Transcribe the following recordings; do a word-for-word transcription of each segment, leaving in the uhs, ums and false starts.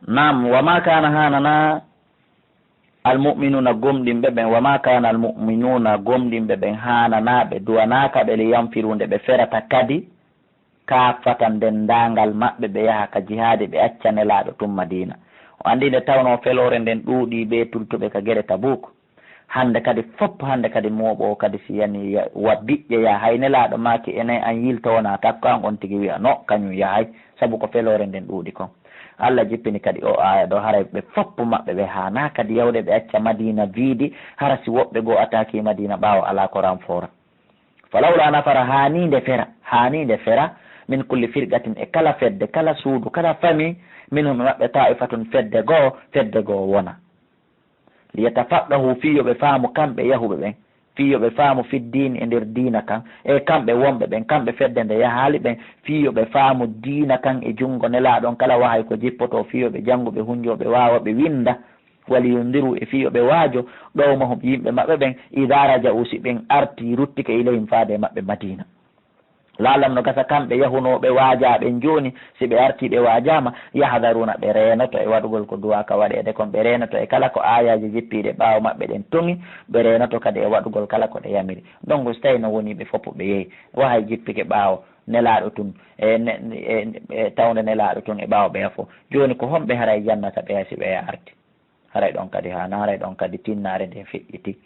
Naam, wa ma kana hanana almu'minuna gomɗinɓe ɓen, wa ma kana almu'minuna gomɗinɓe ɓen hanana ɓe, duwanaka ɓe, li yanfiru nde ɓe ferata kadi, kaffatan denndaangal maɓɓe ɓe yaha ka jihaadi ɓe acca Nelaaɗo tun Madiina. O anndi nde tawnoo feloore nden ɗuuɗii ɓe tultuɓe ka gere Tabuuk. Hannde kadi fop, hannde kadi mooɓo o kadi si yani ya-, wa biƴƴe ya, hay Nelaaɗo maaki enen an yilto wona takko an on tigi wi'a no, kañum yahay, sabu ko feloore nden ɗuuɗi kon. Allah jippini kadi o aaya ɗo, haray ɓe fop maɓɓe ɓe haana kadi yawde ɓe acca Madiina viidi, hara si woɓɓe goo ataaki Madiina ɓaawo alaa ko ranfoora. Falawla nafara, haani nde fera, haani nde fera, min kulli firqatin, e kala fedde, kala suudu, kala fami, minhum e maɓɓe ta'ifatun fedde goo, fedde goo wona. Liyatafaqahu, fii yo ɓe faamu kamɓe yahuɓe ɓen, fii yo ɓe faamu fiddiini e nder diina kan, e kamɓe wonɓe ɓen, kamɓe fedde nde yahaali ɓen, fii yo ɓe faamu diina kan e junngo Nelaaɗo on, kala wahay ko jippotoo, fii yo ɓe janngu, ɓe hunjoo, ɓe waawa, ɓe winnda. Waliyundiru, e fii yo ɓe waajo, qawmahum, yimɓe maɓɓe ɓen, idaa raja'u, si ɓen artii, ruttike, ilayhim, faade e maɓɓe Madiina. Laalam no gasa kamɓe yahunooɓe waajaa ɓen jooni, si ɓe artii ɓe waajaama, yahdaruuna, ɓe reenoto e waɗugol ko duwaaka waɗeede kon, ɓe reenoto e kala ko aayaaje jippiiɗe ɓaawo maɓɓe ɗen toŋi, ɓe reenoto kadi e waɗugol kala ko ɗe yamiri. Donc, so tawii no woni ɓe fof ɓe yehi, wahay jippike ɓaawo Nelaaɗo tun, e ne-, e, e tawnde Nelaaɗo tun e ɓaawo ɓeya fof. Jooni ko homɓe haray jannata ɓeya si ɓeya arti? Haray ɗon kadi haana, haray ɗon kadi tinnaare nden feƴƴiti.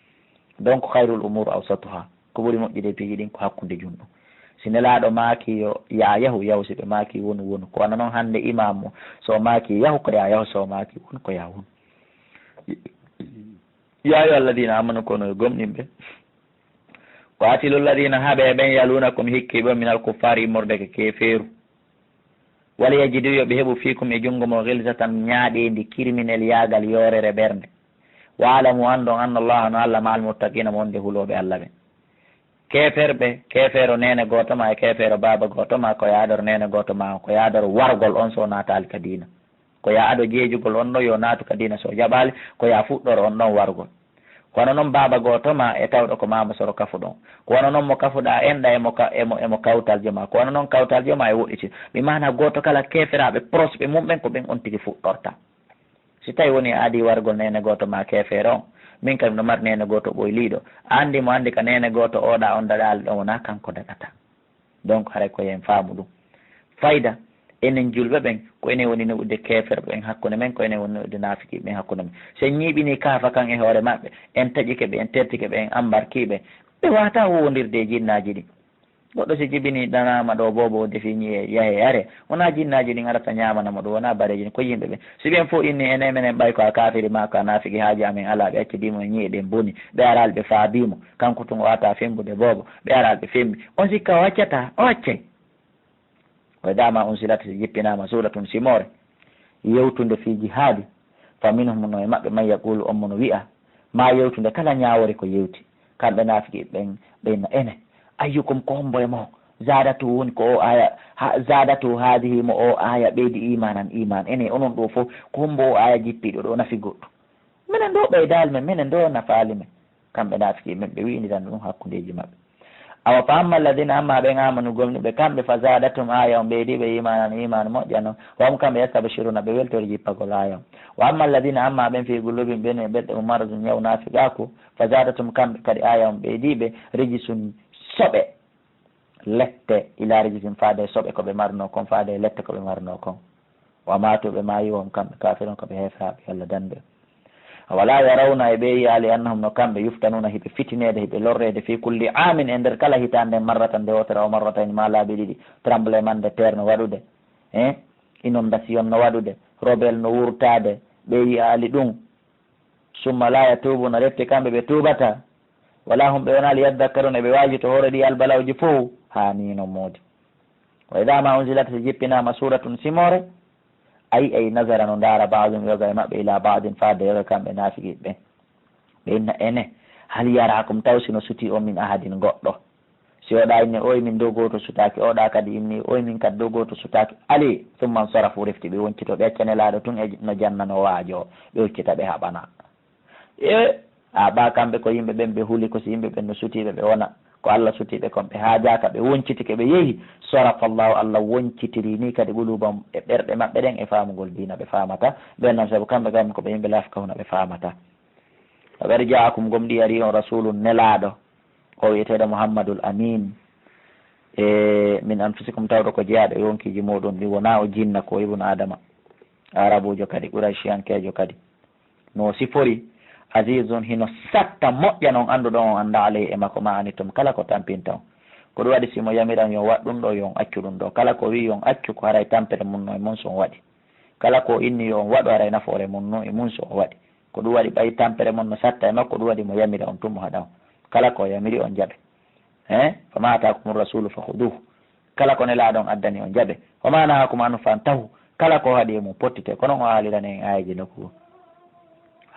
Donc, khayrul umur awsatuha. Ko ɓuri moƴƴude e piiji ɗin ko hakkunde jun ɗum. Si Nelaaɗo maaki yo ya yahu, yahu. Si ɓe maaki wonu, wonu. Ko wano non hannde imaamu, so o maaki yahu, ko ya yahu. So o maaki wonu, ko ya wonu. Ya ayyuha alladina amanu, kono yo gomɗinɓe. Qatilu alladina, haɓe ɓen, yalunakum, hikkiiɓe on, minal kuffaari, immorde ka keefeeru. Wala yajidu, yo ɓe heɓu, fiikum, e junngo mon, gilzatan, ñaaɗeendi, kirminel yaagal, yoorere ɓernde. Wa'lamu, anndon, anna Allaha, no Allah, ma'al muttaqina, mo wonde hulooɓe Allah ɓen. Keeferɓe, keefeero neene gooto ma e keefeero baaba gooto ma, ko ya adoro neene gooto ma, ko ya adoro wargol on so naataali ka diina. Ko ya ado jeejugol on ɗon yo naatu ka diina, so jaɓaali, ko ya fuɗɗoro on ɗon wargol. Kono non baaba gooto ma e tawɗo ko maama soro kafuɗon. Ko wano non mo kafuɗaa enɗa e mo ka-, e mo, e mo kawtaljo ma. Ko wano non kawtaljo ma e woɗɗiti. Bi maana gooto kala keeferaaɓe proche ɓe mum ɓen ko ɓen on tigi fuɗɗorta. Si tawi woni a adii wargol neene gooto ma keefeero on, min kam no mari neene gooto ɓoyliiɗo. A anndi mo anndi ka neene gooto oɗa on daɗaali ɗon wonaa kanko daɗata. Donc, haray ko yo en faamu ɗum. Fayda, enen julɓe ɓen, ko enen woni ne'ude keeferɓe ɓen hakkunde men, ko enen woni ne'ude naafikiiɓe ɓen hakkunde men. So en ñiiɓinii kaafa kan e hoore maɓɓe, en taƴike ɓe, en tertike ɓe, en ambarkii ɓe, ɓe waawataa huuwondirde e jinnaaji ɗin. Goɗɗo si jibinii ɗanaama ɗo boobo o defi ñiiye, yahe yare, wonaa jinnaaji ɗin arata ñaamana mo ɗum, wonaa bareeji ɗin, ko yimɓe ɓen. Si ɓen fof inni enen menen ɓay ko a kaafiri maa ko a naafiki, haaju amen alaa, ɓe accidi mo e ñiiye ɗen boni, ɓe araali ɓe faabii mo, kanko tun o wata fembude boobo, ɓe araali ɓe fembi. On sikka o accataa? O accay. Wa idaa maa unzilat, si jippinaama suuratun simoore, yewtunde fii jihaadi, fa minhum, no e maɓɓe, man yaqulu, on mo no wi'a, maa yewtunde kala ñaawore ko yewti. Kamɓe naafiki ɓen, ɓe inna, ene, ayyukum, ko hombo e mon, zaadatu, woni ko o aaya, ha, zaadatu haadihi, mo o aaya ɓeydi iimaanan, iimaan. Ene, onon ɗo fof, ko hombo o aaya jippiiɗo ɗo nafi goɗɗo? Minen ɗo ɓeydaali men, minen ɗo nafaali men. Kamɓe naafiki men, ɓe wi'indiran ɗum hakkundeeji maɓɓe. Awa fa amma alladina, amma ɓen amanu gomɗuɓe, kamɓe fa zaadatum, aaya on ɓeydi ɓe iimaanan, iimaan moƴƴano. Wa hum, kamɓe, yastabshiruna, ɓe weltori jippagol aaya on. Wa amma alladina, amma ɓen fi qulubihim, ɓen e ɓerɗe mum, maradun, ñaw naafiqaaku, fa zaadatum, kamɓe kadi aaya on ɓeydi ɓe, rijisun, soɓe, lette, ila rijisin, faade e soɓe ko ɓe marnoo kon, faade e lette ko ɓe marnoo kon. Wa maatu, ɓe maayi, wa hum, kamɓe, kafirun, ko ɓe heeferaaɓe Alla danɓe. Awala yarawna, e ɓe yi'aali, annahum, no kamɓe, yuftanuuna, hiɓe fitineede, hiɓe lorreede, fi kulli aamin, e nder kala hitaande, marratan, nde wootere, aw marratayni, maa laabi ɗiɗi, tremblement de terre no waɗude, eh, inondation no waɗude, rebelle no wurtaade, ɓe yi'aali ɗum. Summa la yatuubuna, refti kamɓe ɓe tuubataa. Wala hum, ɓe wonaa, li yaddakkaruna, ɓe waajito hoore ɗi albalawji fow, haa nii no moodi. Wa idaa maa unzilat, si jippinaama suuratun simoore, ay, ay nazara, no ndaara, ba'duhum, yoga e maɓɓe, ilaa ba'din, faade yoga kamɓe naafiqiiɓe ɓen. Ɓe inna, ene, hal yaraakum, taw si no sutii on, min ahadin, goɗɗo. Si oɗa inni, oy, min ɗo gooto sutaaki, oɗa kadi inni, oy, min kadi ɗo gooto sutaaki. Ali, summa nsarafu, refti ɓe woncito, ɓe acca Nelaaɗo tun e no janna no waajo, ɓe huccita ɓe haɓana. E, a ɓa kamɓe ko yimɓe ɓen ɓe huli, ko si yimɓe ɓen no sutiiɓe ɓe wona. Ko Allah sutii ɓe kon, ɓe haajaaka, ɓe woncitike, ɓe yehi. Sarafa Allahu, Allah woncitiri ni kadi qulubahum, e ɓerɗe maɓɓe ɗen, e faamugol diina, ɓe faamata. Ɓen non, sabu kamɓe kam ko ɓe yimɓe la yafqahuna, ɓe faamata. Laqad jaakum, gomɗii arii on, rasulun, nelaaɗo, o wi'eteeɗo Muhammadul Amin, e min anfusikum, tawɗo ko jeyaaɗo e wonkiiji mooɗon ɗin, wonaa o jinna, ko ibnu Adama, Arabuujo kadi, Qurayshiyankeejo kadi. No sifori, azizun, hino satta, moƴƴa non, annduɗon on annda, alayhi, e makko, ma anittum, kala ko tampinta on. Ko ɗum waɗi si mo yamira on yo on waɗ ɗum ɗo, yo on accu ɗum ɗo. Kala ko wi'i yo on accu, ko haray tampere mun no e mun so on waɗi. Kala ko inni yo on waɗu, haray nafoore mun no e mun so on waɗi. Ko ɗum waɗi ɓay tampere mon no satta e makko, ɗum waɗi mo yamira on tun, mo haɗa on. Kala ko yamiri on jaɓe. He? Fa ma ataakumu rasulu fa khuduhu. Kala ko nelaaɗo on addani on jaɓe. Wa ma nahakum anhu fantahu. Kala ko haɗi e mum pottite. Kono o haalirani en aayeeje nokku goo.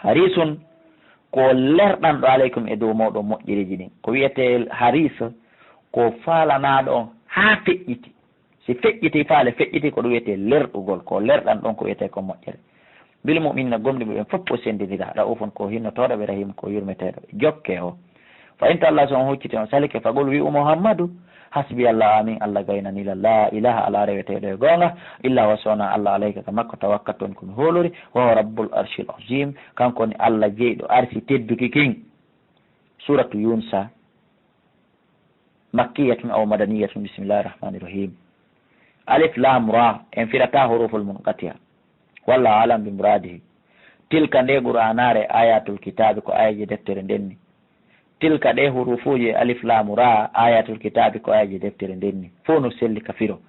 Harisun, ko lerɗanɗo, alaykum, e dow mooɗon moƴƴereeji ɗin. Ko wi'etee haris, ko faalanaaɗo on haa feƴƴiti. Si feƴƴiti, faale feƴƴiti, ko ɗum wi'etee lerɗugol. Ko lerɗan ɗon ko wi'etee ko moƴƴere. Bil mu'minina, gomɗinɓe ɓen fof o senndindiraa. Ra'ufun, ko hinnotooɗo ɓe, rahim, ko yurmeteeɗo ɓe. Jokke o. Fa in tawallaytum, so on hucciti, on salike, faqul, wi'u Muhammadu, hasbiyallahu, amin, Allah gaynanii lan, la ilaha, alaa reweteeɗo e goonga, illa huwa, so wonaa Allah, alayhi, ka makko, tawakkaltu, woni ko mi hoolori, wa huwa rabbul arshil azim, kanko woni Allah jeyɗo arsi tedduki kin. Suuratu Yunusa. Makkiyatun aw madaniyatun? Bismillahir rahmanir rahim. Alif lam ra, en firata huruful munqati'a. Wallahu a'lam bi muradihi. Tilka, nde Qur'aanaare, ayatul kitaabi, ko aayeeje deftere nden ni. Tilka, ɗe hurufuuje, alif lam ra, ayatul kitaabi, ko aayeeje deftere nden ni. Fof no selli ka firo.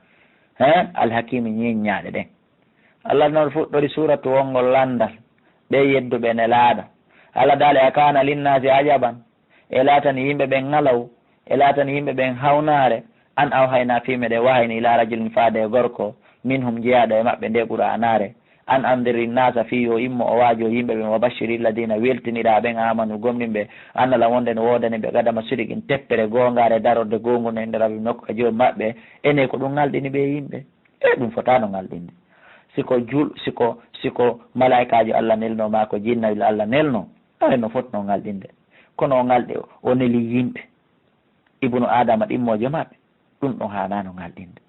He? Al Hakimi, ñeeññaaɗe ɗen. Allah noon fuɗɗori suuratu wonngol lanndal ɓe yedduɓe Nelaaɗo. Allah daali, a kana linnaasi ajaban, e laatani yimɓe ɓen ŋalaw, e laatani yimɓe ɓen hawnaare, an awhayna, fii meɗen wahayni, ila rajulin, faade e gorko, minhum, jeyaaɗo e maɓɓe nde Qur'aanaare, an anndiri nnaasa, fii yo immo o waajo yimɓe ɓen, wa bashiri lladina, weltiniraa ɓen, aamanu, gomɗinɓe, anna lahum, wonde no woodani ɓe, qadama sidiqin, teppere goongaare, darorde goongunde, inda rabbihim, nokku ka Joomi maɓɓe. Ene ko ɗum ŋalɗini ɓe yimɓe? E ɗum fotaano ŋalɗinde. Si ko jul-, si ko, si ko malaa'ikaajo Allah nelnoo, maa ko jinnayel Allah nelnoo, aray no fotnoo ŋalɗinde. Kono o ŋalɗi, o neli yimɓe. Ibnu Aadama ɗimmoojo maɓɓe, ɗum ɗon haanaano ŋalɗinde.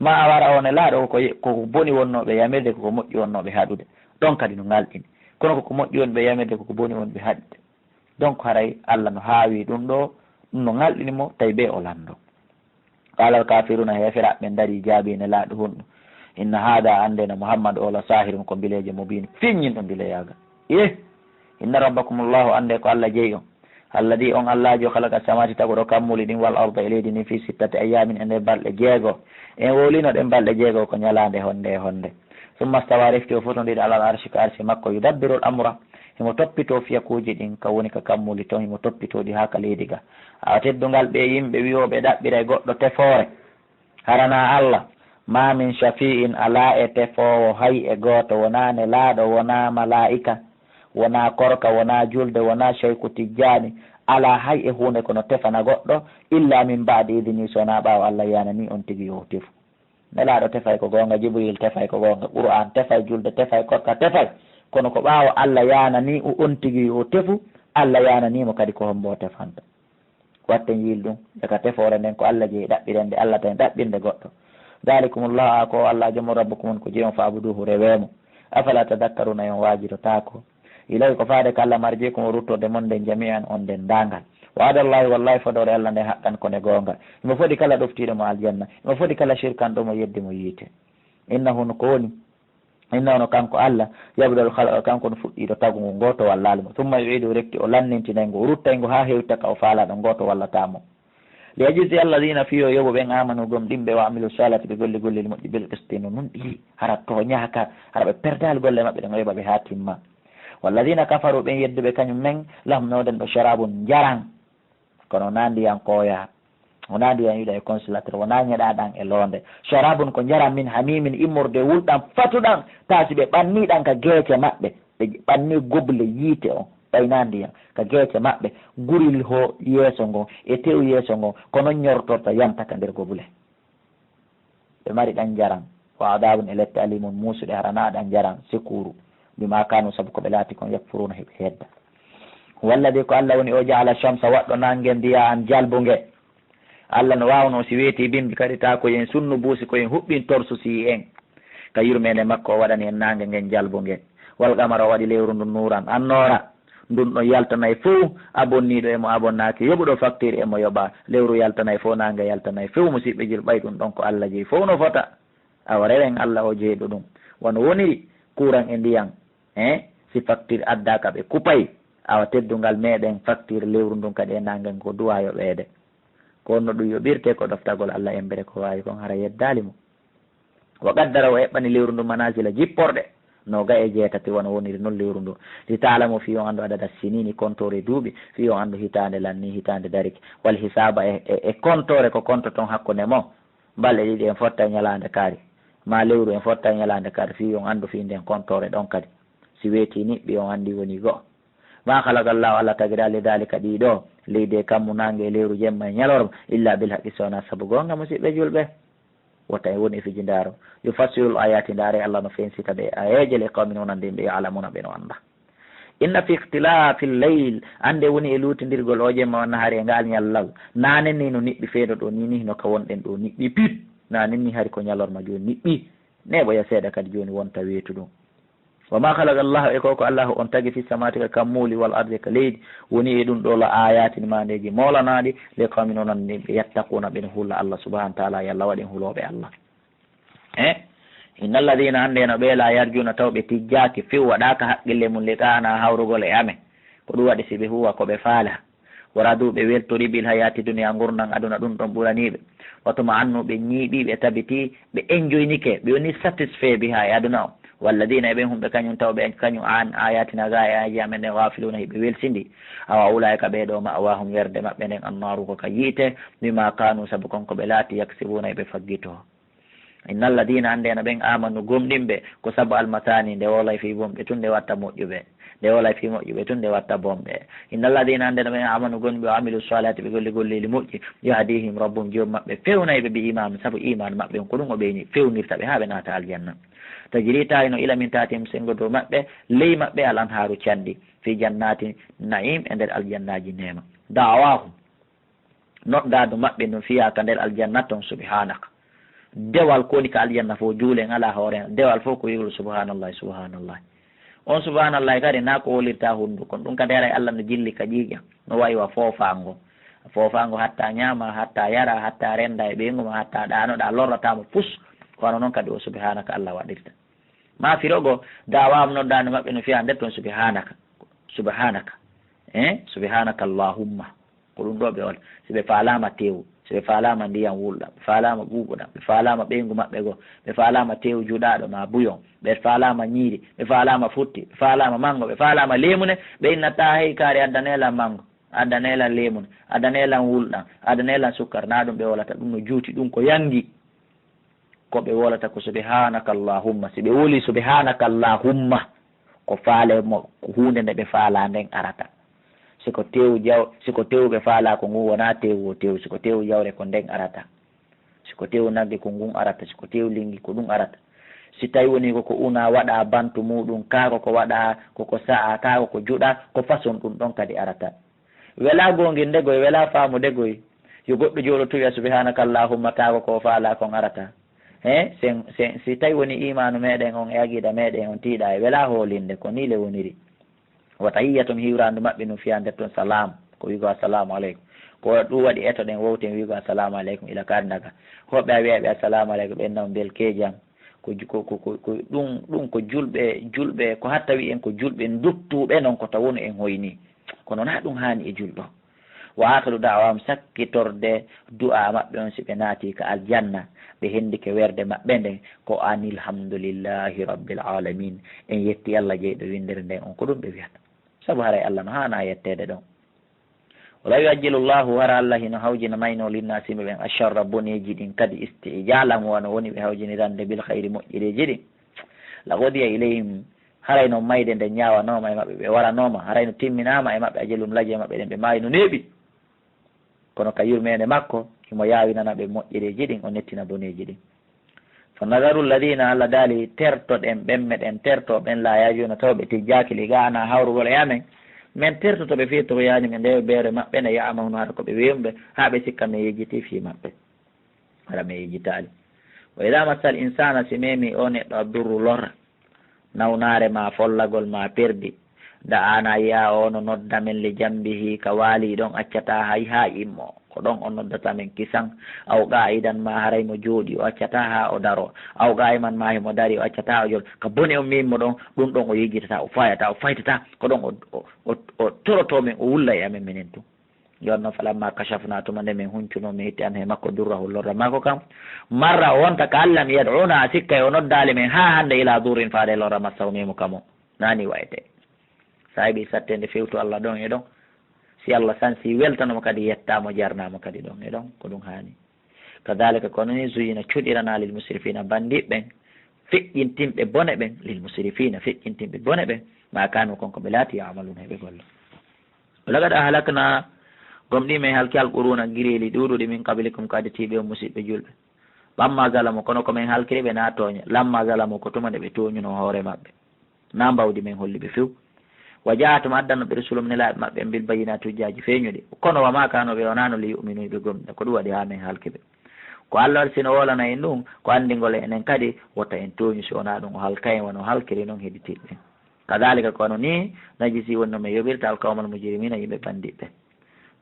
Ma a wara o nelaaɗo, ko ye-, ko ko boni wonnoo ɓe yamirde, ko ko moƴƴi wonnoo ɓe haɗude. Ɗon kadi no ŋalɗini. Kono ko ko moƴƴi woni ɓe yamirde, ko ko boni woni ɓe haɗude. Donc, haray Allah no haawi ɗum ɗo, ɗum no ŋalɗini mo, tawi ɓe o lanndo. Qala al-kafiruna, heeferaaɓe ɓen ndarii jaabii Nelaaɗo honɗum? Inna haada, annde no Muhammad o, la saahirun, ko mbileejo mubiin, feññinɗo mbileyaagal. Yeh! Inna rabbakumullahu, annde ko Allah jeyi on. Alladi, on Allaajo, khalaqa samawati, taguɗo kammuuli ɗin, wal arda, e leydi ndin, fi sittati ayyamin, e nder balɗe jeego. En wowlino ɗen balɗe jeego ko ñalaande honnde e honnde. Summa stawa, refti o fotondiri alal arshi, ka arshi makko, yudabbirul amra, himo toppitoo fiyakuuji ɗin, ka woni ka kammuuli ton, himo toppitoo ɗi haa ka leydi ga. Awa teddungal ɓe yimɓe wi'ooɓe ɗaɓɓiray goɗɗo tefoore, hara naa Allah. Ma min shafi'in, alaa e tefoowo hay e gooto, wonaa nelaaɗo, wonaa malaa'ika, wonaa korka, wonaa julde, wonaa Seyku Tijjaani, alaa hay e huunde ko no tefana goɗɗo, illa min ba'di idni, so wonaa ɓaawo Allah yaananii on tigi yo o tefu. Nelaaɗo tefay ko goonga, Jibriil tefay ko goonga, Qur'aan tefay, julde tefay, korka tefay. Kono ko ɓaawo Allah yaananii o on tigi yo o tefu, Allah yaananii mo kadi ko hombo o tefanta. Watten yiil ɗum, e ka tefoore nden ko Allah jeyi ɗaɓɓirende, Allah tan ɗaɓɓirde goɗɗo. Dalikumullahu, a ko Allah Joomi on, rabbukum on ko jeyi on, fa'buduhu, rewee mo. Afala tadakkaruna, on waajidotaako? Ilayhi, ko faade ka Allah, marji'ukum, o ruttorde mon nden, jami'an, on denndaangal. Wa'adallahi, wallahi fodoore Allah nden, haqqan, ko nde goonga. Himo fodi kala ɗoftiiɗo mo aljanna, himo fodi kala shirkanɗo mo, yeddi mo yiite. Innahu, no ko woni, innahu, no kanko Allah, yabda'ul khalqa, kanko no fuɗɗiiɗo tagungu, gooto wallaalu mo. Summa yu'iiduhu, refti o lannintinay ngu, o ruttay ngu haa hewta ka o faalaa ɗon, gooto wallataa mo. Liyajziya alladhina, fii yo yoɓu ɓen, aamanu, gomɗinɓe, wa amilu salihati, ɓe golli gollel moƴƴi, bil qisti, no nunɗi, hara tooñaaka, hara ɓe perdaali golle maɓɓe ɗen, o yoɓa ɓe haa timma. Walladhina kafaru, ɓen yedduɓe kañum men, lahum, no ɗen ɗo sharabun, njaran, kono wonaa ndiyan kooyaa, wonaa ndiyan yiɗa e congélateur, wonaa ñeɗaaɗan e loonde. Sharabun, ko njaran, min hamimin, immorde wulɗan, fatuɗan, taa si ɓe ɓannii ɗan ka geece maɓɓe, ɓe ɓannii gobule yiite on, ɓay naa ndiyan, ka geece maɓɓe, guril ho yeeso ngon, e tew yeeso ngon, ko non ñortorta, yanta ka nder gobule. Ɓe mari ɗan njaran. Wa adabun, e lette, alimun, muusuɗe, hara naa ɗan njaran, sekuru. Bima kanu, sabu ko ɓe laati kon, yakfuruna, heɓe hedda. Walladhi, ko Allah woni o, ja'ala shamsa, waɗɗo nannge, diya'an, jalbunge. Allah no waawno si weeti bimbi kadi taa ko en sunnu buusi ko en huɓɓin torsu si en. Ka yurmeende makko o waɗani en naange ngen jalbunge. Wal qamara o waɗi lewru ndun nuuran annoora. Ndun ɗon yaltanay fow, abonniiɗo e mo abonnaaki, yoɓuɗo faktiir e mo yoɓaa. Lewru yaltanay fow, naange yaltanay fow, musiɓɓe julɓe, ɓay ɗun ɗon ko Allah jeyi fow no fota. Awa rewen Allah o jeyɗo ɗun. Wano woniri kuuran e ndiyan, eh, si faktiir addaaka ɓe kupay. Awa teddungal meɗen faktiir lewru ndun kadi e naange ngen ko du'a yoɓeede. Ko honno ɗun yoɓirtee? Ko ɗoftagol Allah embere ko waawi kon hara yeddaali mo. Wa qaddara o eɓɓani lewru ndun manazila jipporɗe nooga e jeetati wano woniri non lewru ndun. Li ta'lamu fii on anndu adada sinini kontoore duuɓi fii on anndu hitaande lanni hitaande dariki. Wal hisaaba e, e, e kontoore ko kontoton hakkunde mo. Balɗe ɗiɗi en fotta e ñalaande kaari. Maa lewru en fotta e ñalaande kaari fii on anndu fii nden kontoore ɗon kadi. Si weetii niɓɓi on anndi woni go'o. Ma khalaqa Allahu Allah tagiri li dhalika ɗii ɗoo. Leydi e kammu naange e lewru jemma e ñalorma. Illa bil haqqi so wonaa sabu goonga musiɓɓe julɓe. Wota en woni e fijindaaro. Yufassilu l ayaati ndaare Allah no fensita ɓe ayeeje li qawmin wonande yimɓe ya'lamuna ɓe no annda. Inna fi ikhtilaafi l layl, annde woni e luutindirgol o jemma wan nahaari e ngaal ñallal. Naanen ni no niɓɓi feedo ɗoo ni ni no ka wonɗen ɗoo niɓɓi pip. Naanen ni hari ko ñalorma jooni niɓɓi. Neeɓoya seeɗa kadi jooni wonta weetu ɗun. Wa ma khalaqa Allahu e ko ko Allahu on tagi fi samaati ka kammuuli wal ardi ka leydi. Woni e ɗun ɗoo la aayaatin maandeeji moolanaaɗi li qawmin onon ni ɓe yattaquuna ɓen hula Allah subhanahu wa ta'ala yalla waɗen hulooɓe Allah. Eh? Inna alladhina annde no ɓe la yarjuuna taw ɓe tijjaaki few waɗaaka haqqille mun liqa'ana hawrugol e amen. Ko ɗun waɗi si ɓe huwa ko ɓe faala. Wa radu ɓe weltori bil hayaati duniya ngurndan aduna ɗun ɗon ɓuranii ɓe. Wa tuma annu ɓe ñiiɓi ɓe tabiti ɓe enjoynike ɓe woni satisfait biha e aduna o. Walladina e ɓen humɓe kañum taw ɓe kañum an ayatina ga e aji amen ɗen gafiluna hiɓe welsindi. Awa ulaika ɓee ɗoo ma'wahum werde maɓɓe nden annaaru ko ka yiite. Bima kanu sabu kon ko ɓe laati yaksibuna hiɓe faggito. Inna alladina annde no ɓen amanu gomɗinɓe ko sabu almasani nde wolay fii bonɓe tun nde watta moƴƴuɓe. Nde wolay fii moƴƴuɓe tun nde watta bonɓe. Inna alladina annde no ɓen amanu gomɗinɓe wa amilu salihati ɓe golli golleeli moƴƴi. Yahdihim rabbum joom maɓɓe fewnay ɓe bi iman sabu iman maɓɓe on ko ɗum o ɓeyni fewnirta ɓe haa ɓe naata aljanna. Tajri tawi no ila min tahtihim sengo dow maɓɓe ley maɓɓe al anharu canɗi fi jannati naim e nder aljannaaji neema. Da'awahum Noddaadu maɓɓe ndun fiyaa ka nder aljanna ton, subhanaka. Dewal ko woni ka aljanna fof, juulen alaa hoore, dewal fof ko wi'ugol subhanallahi, subhanallahi. On subhanallahi kadi na ko wolirta hunduko, ɗum kadi haray Allah no jilli ka ƴiiƴam, no wayi wa foofaango. Foofaango hatta ñaama, hatta yara, hatta renda e ɓeyngu ma, hatta ɗaanoɗa, lorrata mo pus. Ko wano non kadi o subhanaka Allah waɗirta. Ma firogo, da'waahum noddaande maɓɓe no fiya nder ton subhanaka, subhanaka, eh, subhanaka Allahumma. Ko ɗum ɗo ɓe wala. Si ɓe faalaama teewu, si ɓe faalaama ndiyam wulɗam, ɓe faalaama ɓuuɓuɗam, ɓe faalaama ɓeyngu maɓɓe goo, ɓe faalaama teewu juɗaaɗo ma buyon, ɓe faalaama ñiiri, ɓe faalaama futti, ɓe faalaama mango, ɓe faalaama leemune, ɓe innataa hey kaari addaneelan mango, addaneelan leemune, addaneelan wulɗam, addaneelan sukkar, na ɗum ɓe wolata, ɗum no juuti, ɗum ko yangi. Ko ɓe wolata ko subhanaka Allahumma. Si ɓe woli subhanaka Allahumma, ko faale mo, ko huunde nde ɓe faalaa nden arata. Si ko teewu jaw-, si ko teewu ɓe faalaa ko ngun wonaa teewu o teewu. Si ko teewu jawre ko nden arata. Si ko teewu nagge ko ngun arata. Si ko teewu lingi ko ɗum arata. Si tawi woni ko ko una waɗa bantu muɗum, kaa ko ko waɗa ko ko sa'a, kaa ko ko juɗa, ko façon ɗum ɗon kadi arata. Welaa goonginde goy, welaa faamude goy. Yo goɗɗo jooɗo tu wiya subhanaka Allahumma, kaa ko ko faalaa kon arata. He, sen, sen, si tawi woni iimaanu meɗen on e aqiida meɗen on tiiɗa e welaa hoolinde, ko nii le woniri. Wa tahiyyatum hiwraandu maɓɓe ndun fiya nder ton salam, ko wi'ugo assalamu aleykum. Ko ɗum waɗi eto ɗen wowten wi'ugo assalamu aleykum ila kaari ndaga. Hoɓɓe a wi'a ɓe assalamu aleykum, ɓen non belkeejam. Ko ju-, ko, ko, ko, ko ɗum, ɗum ko julɓe, julɓe, ko hatta wi'en ko julɓe duttuɓe non ko taw wonu en hoyni. Kono na ɗum haani e julɗo. Wa akhiru da'wahum, sakkitorde du'a maɓɓe on si ɓe naati ka aljanna, ɓe hendike werde maɓɓe nden, ko anilhamdulillahi rabbil alamin. En yetti Allah jeyɗo windere nden on, ko ɗum ɓe wiyata. Sabu haray Allah no haana yetteede ɗon. Wala yu'ajjilu Allahu, hara Allah hino hawjina mayno linnaasi yimɓe ɓen, asharra boneeji ɗin kadi isti'jalan wano woni ɓe hawjinirande bil khayri moƴƴereeji ɗin. La qudiya ilayhim, haray no mayde nde ñaawanooma e maɓɓe, ɓe waranooma, haray no timminaama e maɓɓe ajalum laje maɓɓe ɗen, ɓe maayi no neeɓi. Kono ka yurmeende makko, himo yaawinana ɓe moƴƴereeji ɗin, o nettina boneeji ɗin. Fa nazaru alladina, Allah daali, tertoɗen ɓen, meɗen terto ɓen, la yarjuna, taw ɓe tijjaaki, liqa'ana, hawrugol e amen. Min tertoto ɓe fii tughyaanihim, e nde beere maɓɓe nde, ya'mahuun, hara ko ɓe weeɓuɓe, haa ɓe sikka min yejjitii fii maɓɓe. Hara min yejjitaali. Wa idhaa massal insaana, si memi o neɗɗo, addurru, lorra, nawnaare maa follagol maa perdi, da'aanaa, yi'aa o no nodda min, li janbihi, ka waali ɗon, accataa hay haa immo. Ko ɗon o noddata min kisan, aw qaa'idan, maa haray mo jooɗii, o accataa haa o daroo, aw qaa'iman, maa himo darii, o accataa o jooɗoo. Ka bone on memi mo ɗon, ɗun ɗon o yejjitataa, o faayataa, o faytataa. Ko ɗon o, o, o, o torotoo min, o wulla e amen minen tun. Jooni non, falammaa kashafnaa, tuma nde min huncuno, min itti, anhu, e makko, durrahu, lorra makko kan, marra, o wonta ka an lam yad'unaa, a sikkay o noddaali min haa hande, ilaa durrin, faade lorra, massahu, memi mo, kamo. Naa nii wa'etee. Saa'ibii satteende fewtu Alla ɗon e ɗon. Si Alla sansi, weltano mo kadi, yettaa mo, jarnaa mo kadi ɗon e ɗon, ko ɗun haani. Kadhaalika, ko non nii, zuyyina, cuɗiranaa, lil musrifiina, bandiiɓe ɓen, feƴƴintinɓe bone ɓen, lil musrifiina, feƴƴintinɓe bone ɓen, maa kaanuu, kon ko ɓe laatii, ya'maluuna, heɓe golla. Wa laqad ahlaknaa, gomɗii min halki, al quruuna, gireeli ɗuuɗuɗi, min qablikum, ko aditiiɓe on, musiɓɓe julɓe. Lammaa zalamu, kono ko min halkiri ɓe, naa tooña. Lammaa zalamu, ko tuma nde ɓe tooñunoo hoore maɓɓe. Naa mbawdi min holli ɓe few. Wa jaa'athum, addano ɓe, rusulum, nelaaɓe maɓɓe ɓen, bil bayyinaati, hujjaaji feeñuɗi. Kono wa maa kaanuu, ɓe wonaano, li yu'minuu, ɓe gomɗina. Ko ɗun waɗi haa min halki ɓe. Ko Alla waɗi, si no wolana en ɗun, ko anndingol en enen kadi, wota en tooñu, si wonaa ɗun o halkay en, wano o halkiri non heɗitiiɓe ɓen. Kadhaalika, ko hono nii, najzii, woni no min yoɓirta, al qawmal mujrimiina, yimɓe bandiiɓe.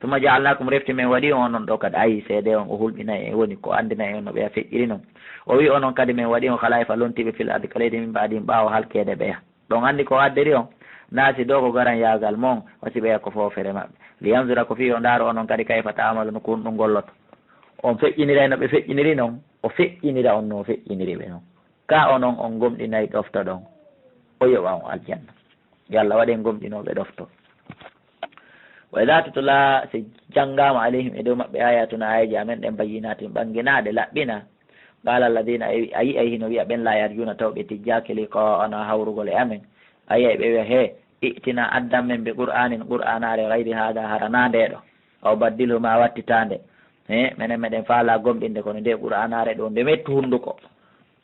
Summa ja'alnaakum, refti min waɗi on onon ɗoo kadi, ayi, seede on, o hulɓinay en, woni ko anndinay en no ɓeya feƴƴiri non. O wi'i onon kadi min waɗi on khalaa'ifa, lontiiɓe, fil ardi, ka leydi, min ba'dihim, ɓaawo halkeede ɓeya. Ɗon anndi ko o addiri on, naa si ɗoo ko garanyaagal mon, wa si ɓeya ko foofere maɓɓe. Liyanzura, ko fii o ndaaro onon kadi, kayfa ta'maluuna, ko honɗun golloto. On feƴƴiniray no ɓe feƴƴiniri non, o feƴƴinira on no o feƴƴiniri ɓe non. Kaa onon on gomɗinay ɗoftoɗon, o yoɓa on aljanna. Yo Alla waɗ en gomɗinooɓe ɗofto. Wa idhaa tutlaa, si janngaama, alayhim, e dow maɓɓe, aayaatunaa, aayeeje amen ɗen, bayyinaatin, ɓannginaaɗe, laɓɓinaa, qaala alladhiina, a yi'ay hino wi'a ɓen, laa yarjuuna, taw ɓe tijjaaki, liqaa'anaa, hawrugol e amen, a yi'ay ɓe wi'a, hee, i'tinaa, addan men, bi qur'aanin, qur'aanaare, ghayri haadhaa, hara naa ndee ɗoo, aw baddilhu, maa wattitaa nde. Hee, menen meɗen faalaa gomɗinde, kono ndee qur'aanaare ɗoo, nde mettu hunnduko.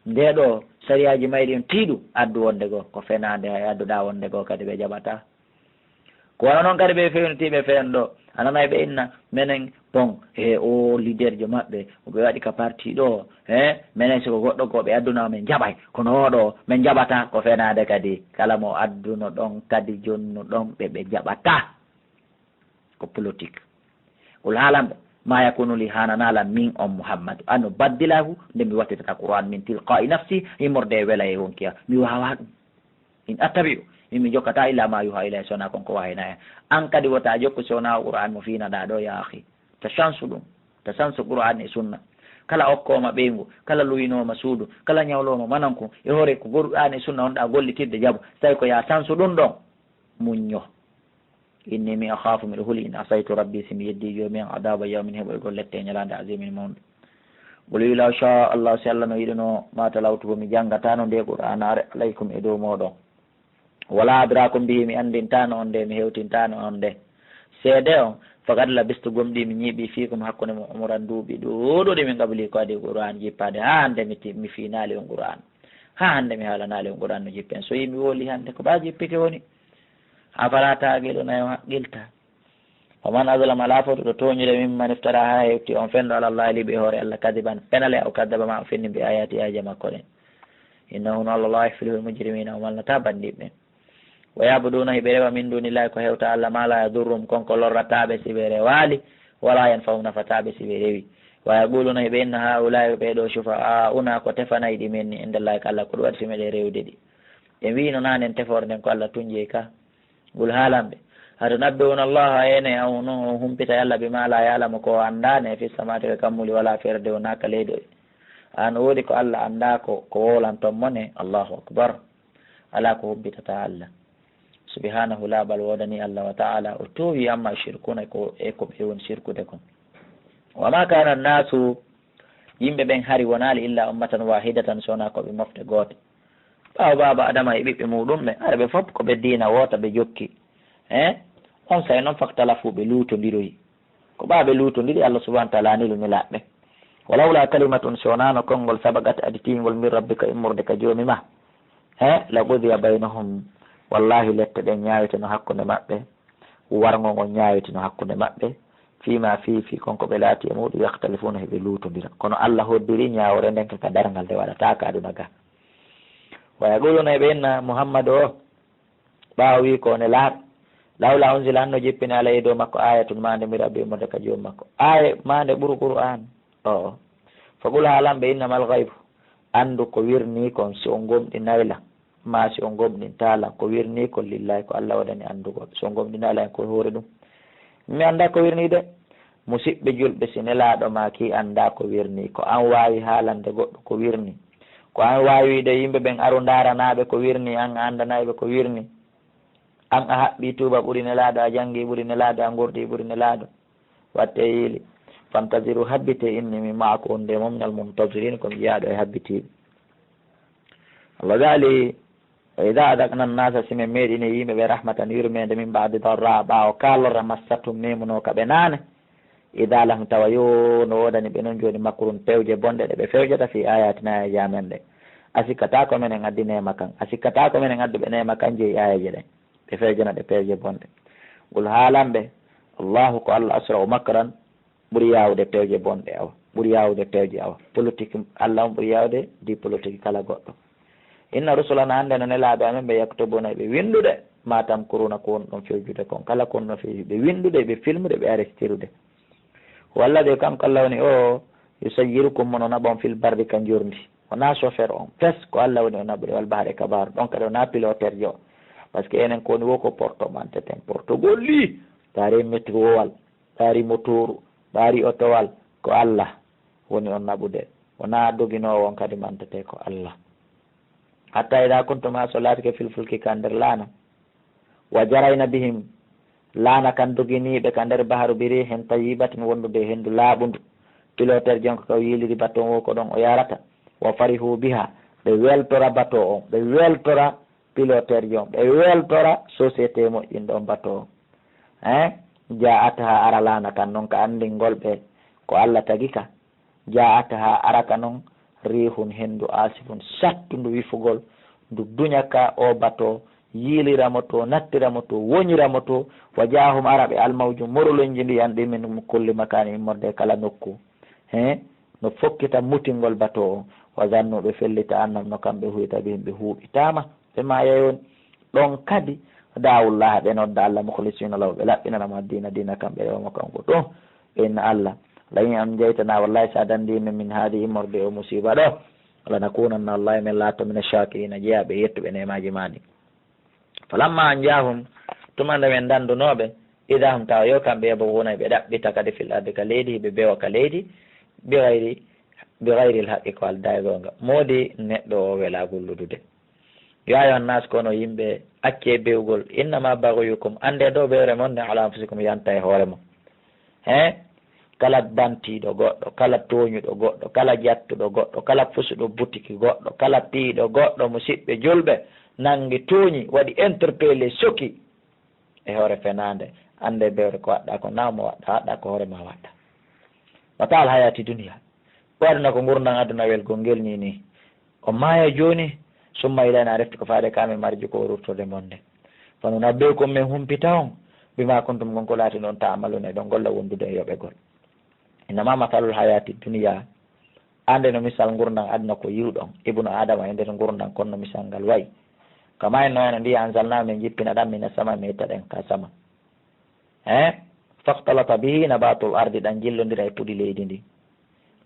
Ndee ɗoo sariyaaji mayri on tiiɗu, addu wonde goo ko fenaande, hay adduɗaa wonde goo kadi ɓe jaɓataa. Ko wano non kadi ɓe fewnitiiɓe feen ɗoo, a nanay ɓe inna, menen, bon, e oo leaderjo maɓɓe, ɓe waɗi ka parti ɗoo, he, menen si ko goɗɗo goo ɓe addunoo, men jaɓay, kono oo ɗoo, men jaɓataa, ko fenaande kadi. Kala mo adduno ɗon kadi, jonnu ɗon ɓe, ɓe jaɓataa. Ko politique. Qul, haalan ɓe, maa yakuunu lii, haananaa lan, min on Muhammadu, an ubaddilahu, nde mi wattitata Qur'aan, min tilqaa'i nafsi, immorde e wela e wonki am. Mi waawaa ɗun. In attabi'u, min mi jokkataa, illaa maa yuuhaa ilayya, si wonaa kon ko wahyinaa en. An kadi wota a jokku si wonaa o Qur'aan mo fiinaɗaa ɗoo, yaa akhi. Ta sansu ɗun. Ta sansu Qur'aan e sunna. Kala okkooma ɓeyngu, kala luwinooma suudu, kala ɲawlooma mananku, e hoore ko Qur'aan e sunna wonɗaa gollitirde jaɓu. Si tawii ko yo a sansu ɗun ɗon, muɲɲo. Inni, min akhaafu, miɗo huli, in asaytu rabbii, si mi yeddii joomi an, adaaba yawmin, heɓoygol lette e ɲalaande, aziimin, mawnde. Qul, wi'u, law shaa Allaahu, si Alla no yiɗuno, maa talawtuhu, mi janngataano ndee Qur'aanaare, alaykum, e dow mooɗon. Wa laa adraakum bihi, mi anndintaano on nde, mi hewtintaano on nde. Seede on, faqad labistu, gomɗii mi ɲiiɓii, fiikum, hakkunde mon, umuran, duuɓi ɗuuɗuɗi, min qablihi, ko adii Qur'aan jippaade, haa hannde mi ti-, mi fiinaali on Qur'aan. Haa hannde mi haalanaali on Qur'aan no jippen. So yimɓe woli hannde, ko ɓaa jippike woni. Afalaa ta'qiluuna, on haqqiltaa? Wa man azlamu, alaa fotuɗo tooɲude, mimman iftaraa, haa hewti on fenndo, alallaahi, liɓi e hoore Alla, kadiban, penale, aw kaddaba, maa o fenni, bi aayaati, aayeeje makko ɗen. Innahu, no Alla, laa yuflihul mujrimuuna, o malnataa bandiiɓe ɓen. Wa ya'buduuna, hiɓe rewa, min duunillaahi, ko hewtaa Alla, maa laa yadurruhum, kon ko lorrataa ɓe si ɓe rewaali, wa laa yanfa'uhum, nafataa ɓe si ɓe rewii. Wa yaquluuna, hiɓe inna, haa'ulaa'i, ɓee ɗoo, shufa'aa'unaa, ko tefanayɗi men ni, indallaahi, ka Alla, ko ɗun waɗi si meɗen rewude ɗi. Ɓe wi'ino naane, tefoore nden ko Alla tun jeyi ka. Qul, haalan ɓe, atunabbi'uuna Allaaha, enen, on, on humpitay Alla, bimaa laa ya'lamu, ko o anndaa ne, fis samaawaati, ka kammuuli, wa laa fil ardi, wonaa ka leydi. An, woodi ko Alla anndaa ko, ko wowlanton mo ne? Allaahu akbar. Alaa ko humpitataa Alla. Subhaanahu, laaɓal woodanii Alla, wa ta'aalaa, o toowii, ammaa yushrikuuna, ko, e ko ɓe woni sirkude kon. Wa maa kaana nnaasu, yimɓe ɓen hari wonaali, illaa ummatan waahidatan, si wonaa ko ɓe mofte goote. Ɓaawo baaba Adama e ɓiɓɓe muuɗum ɓen, hara ɓe fof ko ɓe diina woota ɓe jokki. He? Onsay non, faktalafuu, ɓe luutondiroyi. Ko ɓaawo ɓe luutondiri, Allah subhaanahu wa ta'aalaa neli nelaaɓe ɓen. Wa lawlaa kalimatun, si wonaano konngol, sabaqat, aditiingol, min rabbika, immorde ka Joomi maa. He? Laqudiya baynahum, wallaahi lette ɗen ɲaaweteno hakkunde maɓɓe. warngo ngo ñaawitino hakkunde maɓɓe, fii ma fii, fii kon ko ɓe laati e muuɗum, yahtalifuuna, heɓe luutondira. Kono Alla hoddiri ñaawore nden ka, ka darngal nde waɗata ka aduna ga. Wa yaquluuna, e ɓe inna Muhammadu o, ɓaawo wii ko o nelaaɗo, lawla unzila, an no jippini alayhi dow makko, ayatun, maande, min rabbi, immorde ka joom makko. Aaya, maande, ɓuru Qur'aan o. Fa qul, haalan ɓe, innamal ghaybu, anndu ko wirnii kon, si on gomɗinay lan, maa si on gomɗintaa lan, ko wirnii kon, lillahi, ko Alla waɗani anndugol. Si on gomɗinay lan, ko e hoore ɗum. Mi anndaa ko wirnii de. Musiɓɓe julɓe, si nelaaɗo maa kii anndaa ko wirnii, ko an waawi haalande goɗɗo ko wirnii. Ko an waawi wiide yimɓe ɓen aru ndaaranaa ɓe ko wirnii, an a anndanay ɓe ko wirnii. An a haɓɓii tuuba ɓuri nelaaɗo, a janngii ɓuri nelaaɗo, a ngurdii ɓuri nelaaɗo. Watte yiili. Fantaziru, habbitee, inni, min ma'akum, wondu e mon, minal muntazirin, ko mi jeyaaɗo e habbitiiɓe. Allah daali, wa idha adhaqna an-nasa, si min meeɗini yimɓe ɓe rahmatan, yurmeende, min ba'di darra, ɓaawo ka lorra massathum meemunoo ka ɓe naane, idha lahum, tawa yo no woodani ɓe non jooni makrun, pewje bonɗe ɗe ɓe fewjata, fi ayatina, e aayeeje amen ɗe. A sikkataa ko menen addi neema kan, a sikkataa ko menen adduɓe neema kan jeyi aayeeje ɗen, ɓe fewjana ɗe pewje bonɗe. Qul, haalan ɓe, Allahu ko Allah asra'u makran, ɓuri yaawude pewje bonɗe awa, ɓuri yaawude pewje awa. Politique Allah on ɓuri yaawude di politique kala goɗɗo. Inna rusulana, annde no nelaaɓe amen ɓe, yaktubuna, ɓe winndude, ma tamkuruna, ko wonɗon fewjude kon, kala ko wonɗon fewjude, ɓe winndude, ɓe filmude, ɓe arestirude. Huwa alladhi, kanko Allah woni o, yusayyirukum, mo no naɓa on, fil barri, ka njordi. Wonaa chauffeur on, fes ko Allah woni o naɓude, wal bahri, ka baaru, ɗon kadi wonaa piloterjo. Parce que enen ko woni wo ko porto manteten, portogol li, taari métrowal, ɓaari motooru, ɓaari otowal, ko Allah woni on naɓude. Wonaa doginoowo on kadi mantetee ko Allah. Hatta idha kuntum, haa so laatike, fil fulki, ka nder laana. Wa jarayna bihim, laana kan doginiiɓe ka nder baharu, bi riihin tayyibatin, wondude e henndu laaɓundu. Piloterjo on ko ka o yiiliri bateau on wo ko ɗon o yarata. Wa farihu biha, ɓe weltora bateau on, ɓe weltora piloterjo on, ɓe weltora société moƴƴinɗo on bateau on. Hein? Ja'atha, ara laana kan non ka anndingol ɓe ko Allah tagi ka. Ja'atha, ara ka non, rihun, henndu, asifun, sattundu wifugol, ndu duña ka o bateau, yiilira mo to, nattira mo to, woñira mo to. Wa ja'ahum, ara ɓe, al mawju, morolonji ndiyan ɗi, min kulli makani, immorde e kala nokku. He? No fokkita mutingol bateau on. Wa zannu, ɓe fellita, annahum, no kamɓe, uhita bihim, ɓe huuɓitaama, ɓe maayay woni. Ɗon kadi, da'awullaha, ɓe nodda Allah, mukhlisina lahu, ɓe laɓɓinana mo diina, diina kamɓe rewamo kanko ɗum. Ɓe inna Allah, la in anjaytana, wallahi sa dandii men, min haadihi, immorde o musiiba ɗo, lanakunanna, wallahi men laatto, mina shakirina, jeyaaɓe yettuɓe neemaaji maa ɗi. Falamma anjahum, tuma nde men dandunooɓe, idha hum, tawa yo kamɓe, yabghuna, ɓe ɗaɓɓita kadi, fil ardi, ka leydi, ɓe bewa ka leydi, bi ghayri, bi ghayril haqqi, ko aldaa e goonga. Moodi neɗɗo o welaa golludude. Ya ayyuhan nas, kono yimɓe, accee bewgol. Innama baghiyukum, annde dow bewre mon nde, ala anfusikum, yanta e hoore mon. He? Kala bantiiɗo goɗɗo, kala tooñuɗo goɗɗo, kala jattuɗo goɗɗo, kala fusuɗo butiki goɗɗo, kala piiɗo goɗɗo, musiɓɓe julɓe, nangi tooñi, waɗi interpellé, soki e hoore fenaande, annde bewre ko waɗɗa ko, na mo waɗɗa, waɗɗa ko hoore ma waɗɗa. Mata al hayati dunya. O aduna ko ngurndan aduna welgol ngel ni ni. O maaya jooni, summa ilayna, refti ko faade ka amen, marji'ukum, o ruttorde mon nde. Fa nunabbi'ukum, min humpita on, bima kuntum, kon ko laati ɗon, ta'maluna, eɗon golla, wondude e yoɓegol. Innama masalul hayati dunya, annde no misal ngurndan aduna ko yi'uɗon, ibnu Adama, e nder ngurndan, kon no misal ngal wayi. Kama en no wayno ndiyan, anzalna, men jippina ɗan, mina sama, men itta ɗen ka sama. He? Fakhtalata bihi nabatul ardi, ɗan jillondira e puɗi leydi ndi.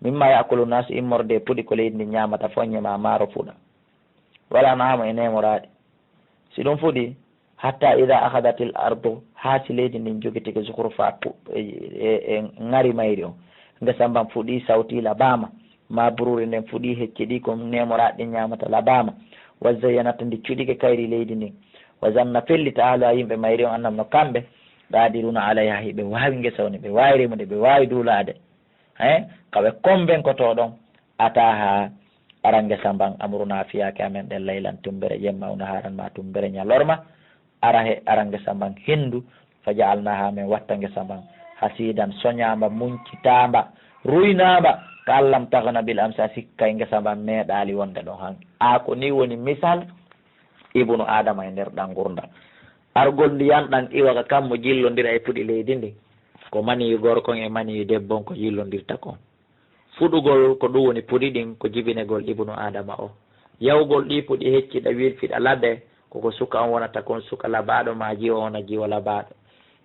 Mimma ya'kulu nasu, immorde e puɗi ko leydi ndi ñaamata, foññe ma maaro fuɗa. Wal an'amu, e neemoraaɗi. Si ɗum fuɗi, hatta idha akhadhatil ardu, haa si leydi ndin jogitike, zukhrufa, pu-, e, e, e ŋari mayri on. Ngesa mban fuɗi sawti, labaama. Mabruri nden fuɗi, hecci ɗi ko neemoraaɗi ɗin ñaamata, labaama. Wa zayyanat, ndi cuɗike, kayri, leydi ndin. Wa zanna, fellita, ahluha, yimɓe mayri on, annahum, no kamɓe, qadiruna alayha, hiɓe waawi ngesa on, ɓe waawi remude, ɓe waawi duulaade. He? Ka ɓe konvenkoto ɗon, ataha, ara ngesa mban, amruna, fiyaake amen ɗen, laylan, tumbere jemma, aw naharan, ma tumbere ñalorma, ara he, ara ngesa mban henndu, fa ja'alnaha, men watta ngesa mban, hasidan, soñaamba, muñcitaamba, ruynaamba, ka'an lam taghna bil amsi, a sikkay ngesa mban meeɗaali wonde ɗon hanki. A ko ni woni misal ibnu Adama e nder ɗan ngurndan. Argol ndiyan ɗan iwa ka kammu jillondira e puɗi leydi ndin, ko maniyu gorkon e maniyu debbon ko jillondirta kon. Fuɗugol ko ɗun woni puɗi ɗin ko jibinegol ibnu Aadama o. Yawgol ɗii puɗi hecciɗa wirfiɗa labe, ko ko suka on wonata kon suka labaaɗo maa jiwo wona jiwo labaaɗo.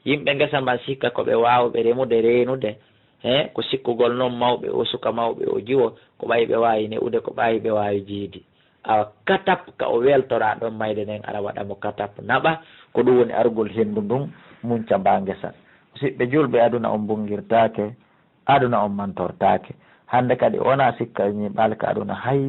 Yimɓe ngesa mban sikka ko ɓe waawuɓe remude reenude, he ko sikkugol non mawɓe o suka mawɓe o jiwo ko ɓay ɓe waawi ne'ude ko ɓay ɓe waawi jiidi. Awa katap ka o weltoraa ɗon mayde nden ara waɗa mo katap naɓa ko ɗun woni argol henndu ndun munca mbaa ngesa. Musiɓɓe julɓe, aduna on mbunngirtaake, aduna on mantortaake. Hannde kadi wonaa sikka e ñiiɓaali ka aduna hay